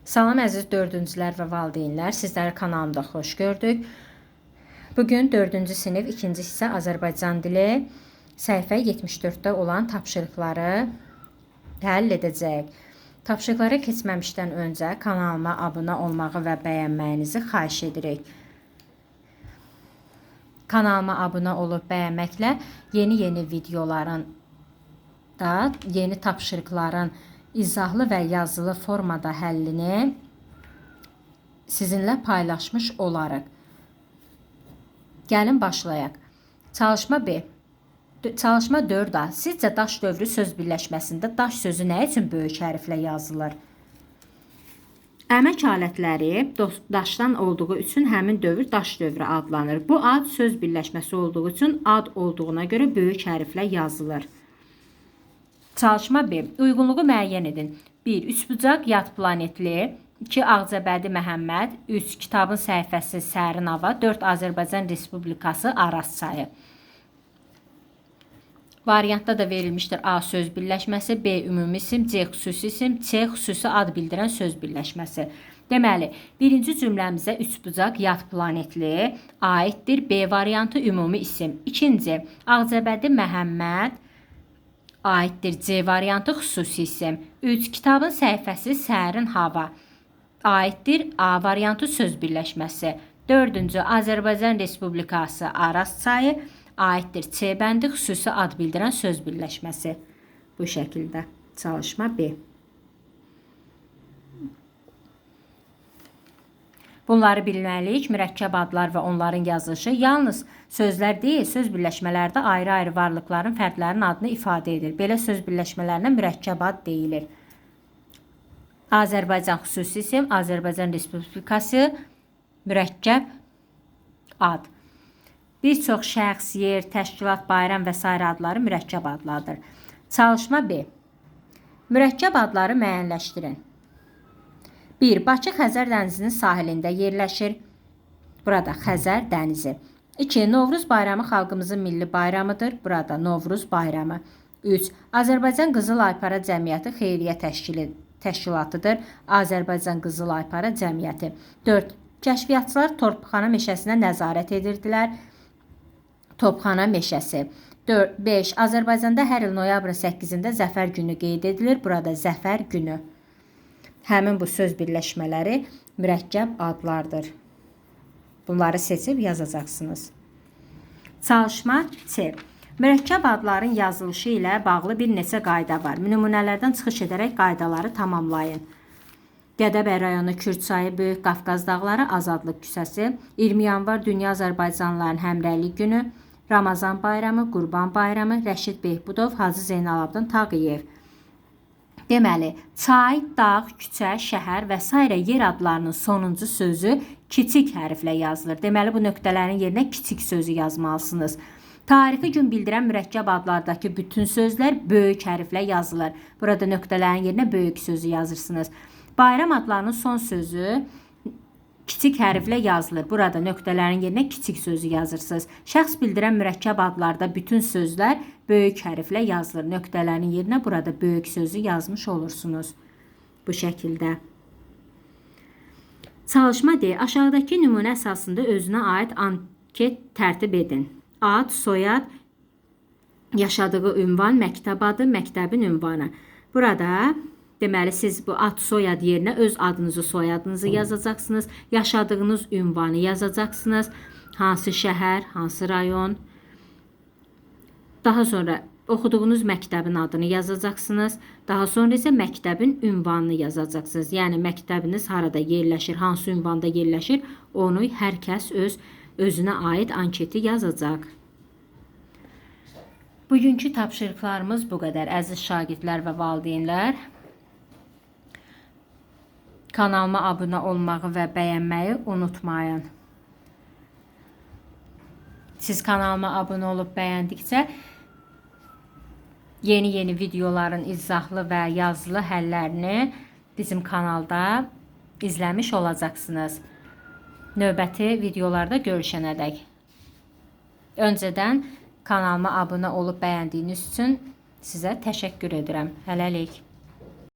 Salam əziz dördüncülər və valideynlər, sizləri kanalımda xoş gördük. Bugün 4-cü sinif 2-ci hissə Azərbaycan dili səhifə 74-də olan tapşırıqları həll edəcəyik. Tapşırıqlara keçməmişdən öncə kanalıma abunə olmağı və bəyənməyinizi xahiş edirik. Kanalıma abunə olub bəyənməklə yeni-yeni videoların da, yeni tapşırıqların izahlı və yazılı formada həllini sizinlə paylaşmış olarıq. Gəlin başlayaq. Çalışma B. Çalışma 4A. Sizcə daş dövrü söz birləşməsində daş sözü nə üçün böyük hərflə yazılır? Əmək alətləri daşdan olduğu üçün həmin dövr daş dövrü adlanır. Bu ad söz birləşməsi olduğu üçün ad olduğuna görə böyük hərflə yazılır. Çalışma B. Uyğunluğu müəyyən edin. 1. Üçbucaq yad planetli. 2. Ağcabədi Məhəmməd. 3. Kitabın səhifəsi Sərin hava. 4. Azərbaycan Respublikası Araz çayı. Variantda da verilmişdir A söz birləşməsi, B ümumi isim, C xüsusi isim, C xüsusi ad bildirən söz birləşməsi. Deməli, birinci cümləmizə üçbucaq yad planetli aiddir. B variantı ümumi isim. İkinci, Ağcabədi Məhəmməd aiddir. C variantı xüsusi isim. 3. Kitabın səhifəsi Sərin hava aiddir. A variantı söz birləşməsi. 4. Azərbaycan Respublikası Araz çayı aiddir. C bəndi xüsusi ad bildirən söz birləşməsi. Bu şəkildə çalışma B. Bunları bilməliyik. Mürəkkəb adlar və onların yazılışı yalnız sözlər deyil, söz birləşmələrdə ayrı-ayrı varlıqların, fərdlərin adını ifadə edir. Belə söz birləşmələrinə mürəkkəb ad deyilir. Azərbaycan xüsusi isim, Azərbaycan Respublikası mürəkkəb ad. Bir çox şəxs, yer, təşkilat, bayram və sair adları mürəkkəb adlardır. Çalışma B. Mürəkkəb adları müəyyənləşdirin. 1. Bakı Xəzər dənizinin sahilində yerləşir. Burada Xəzər dənizi. 2. Novruz bayramı xalqımızın milli bayramıdır. Burada Novruz bayramı. 3. Azərbaycan Qızıl Aypara Cəmiyyəti xeyriyyə təşkilatıdır. Azərbaycan Qızıl Aypara Cəmiyyəti. 4. Kəşfiyyatçılar Torpxana meşəsinə nəzarət edirdilər. Topxana meşəsi. 5. Azərbaycanda hər il noyabrın 8-də Zəfər günü qeyd edilir. Burada Zəfər günü. Həmin bu söz birləşmələri mürəkkəb adlardır. Bunları seçib yazacaqsınız. Çalışma C. Mürəkkəb adların yazılışı ilə bağlı bir neçə qayda var. Nümunələrdən çıxış edərək qaydaları tamamlayın. Gədəbəy rayonu Kürçayı, Böyük Qafqaz dağları, Azadlıq küçəsi, 20 yanvar Dünya Azərbaycanlıların Həmrəylik günü, Ramazan bayramı, Qurban bayramı, Rəşid Behbudov, Hacı Zeynalabdin Tağıyev. Deməli, çay, dağ, küçə, şəhər və sairə yer adlarının sonuncu sözü kiçik hərflə yazılır. Deməli, bu nöqtələrin yerinə kiçik sözü yazmalısınız. Tarixi gün bildirən mürəkkəb adlardakı bütün sözlər böyük hərflə yazılır. Burada nöqtələrin yerinə böyük sözü yazırsınız. Bayram adlarının son sözü kiçik hərflə yazılır. Burada nöqtələrin yerinə kiçik sözü yazırsınız. Şəxs bildirən mürəkkəb adlarda bütün sözlər böyük hərflə yazılır. Nöqtələrin yerinə burada böyük sözü yazmış olursunuz. Bu şəkildə. Çalışma D. Aşağıdakı nümunə əsasında özünə aid anket tərtib edin. Ad, soyad, yaşadığı ünvan, məktəb adı, məktəbin ünvanı. Burada deməli, siz bu ad, soyad yerinə öz adınızı, soyadınızı yazacaqsınız. Yaşadığınız ünvanı yazacaqsınız. Hansı şəhər, hansı rayon. Daha sonra oxuduğunuz məktəbin adını yazacaqsınız. Daha sonra isə məktəbin ünvanını yazacaqsınız. Yəni məktəbiniz harada yerləşir, hansı ünvanda yerləşir, onu hər kəs özünə aid anketi yazacaq. Bugünkü tapşırıqlarımız bu qədər. Əziz şagirdlər və valideynlər, kanalıma abunə olmağı və bəyənməyi unutmayın. Siz kanalıma abunə olub bəyəndikcə yeni-yeni videoların izahlı və yazılı həllərini bizim kanalda izləmiş olacaqsınız. Növbəti videolarda görüşənədək. Öncədən kanalıma abunə olub bəyəndiyiniz üçün sizə təşəkkür edirəm. Hələlik.